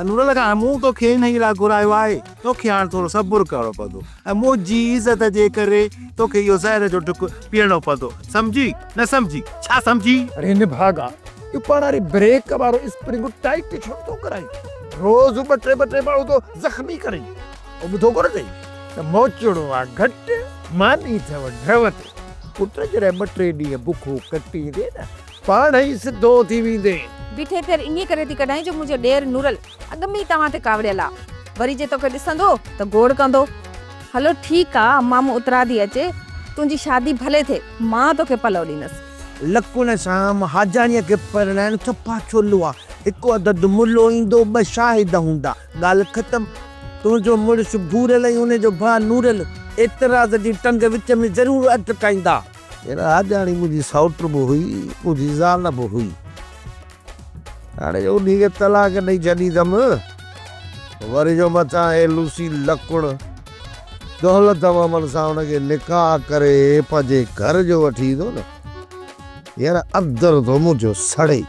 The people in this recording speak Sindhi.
نورل کان مون توکي انهيء لاء گهرايو آهي، توکي هاڻ ٿورو صبر ڪرڻو پوندو ۽ منهنجي عزت جي ڪري توکي اهو زهر جو ڍڪ پيئڻو پوندو. سمجهي؟ نه سمجهي؟ ڇا سمجهي؟ اڙي نڀاڳا، اهو پاڻ واري بريڪ وارو اسپرنگ ٽائيٽ ڇو نٿو ڪرائين؟ روز ٻه ٽي ٻه ٽي ماڻهو ٿو زخمي ڪرين. اهو ٻڌو ڪونه اٿئي ته موچڙو آ گهٽ، ماني اٿئو ڍؤ تي. پٽ جڏهن ٻه ٽي ڏينهن بکو ڪٽيندين نه، پاڻ ئي سڌو ٿي ويندين. بيٺي پير انهيء ڪري ٿي ڪڍائين جو منهنجو ڏير نورل اڳ ۾ ئي توهان تي ڪاوڙيل آ. وري جي توکي ڏسندو ته گوڙ ڪندو. هلو ٺيڪ آ مامو اترادي اچي تنهنجي شادي ڀلي ٿئي مان توکي پلئو ڏيندس. لڪڻ سان حاجاڻيء کي پرڻائڻ صفا ڇولو آ. هڪ عدد ملو ايندو، ٻه شاهد هوندا. ڳالهه ختم. تنهنجو مڙس ڀورل ۽ ان جو ڀاء نورل اعتراض جي ٽنگ وچ ۾ ضرور اٽڪائيندا. يار حاجاڻي منهنجي سئوٽ به هئي، منهنجي زال به هئي. هاڻي جو انهي کي طلاق ڏئي ڇڏيندم، وري جو مٿان هي لوسي لڪڻ دولت محمد سان ان کي نڪاح ڪري پنهنجي گهر جو وٺي ايندو نه، يار اندر ٿو منهنجو سڙي.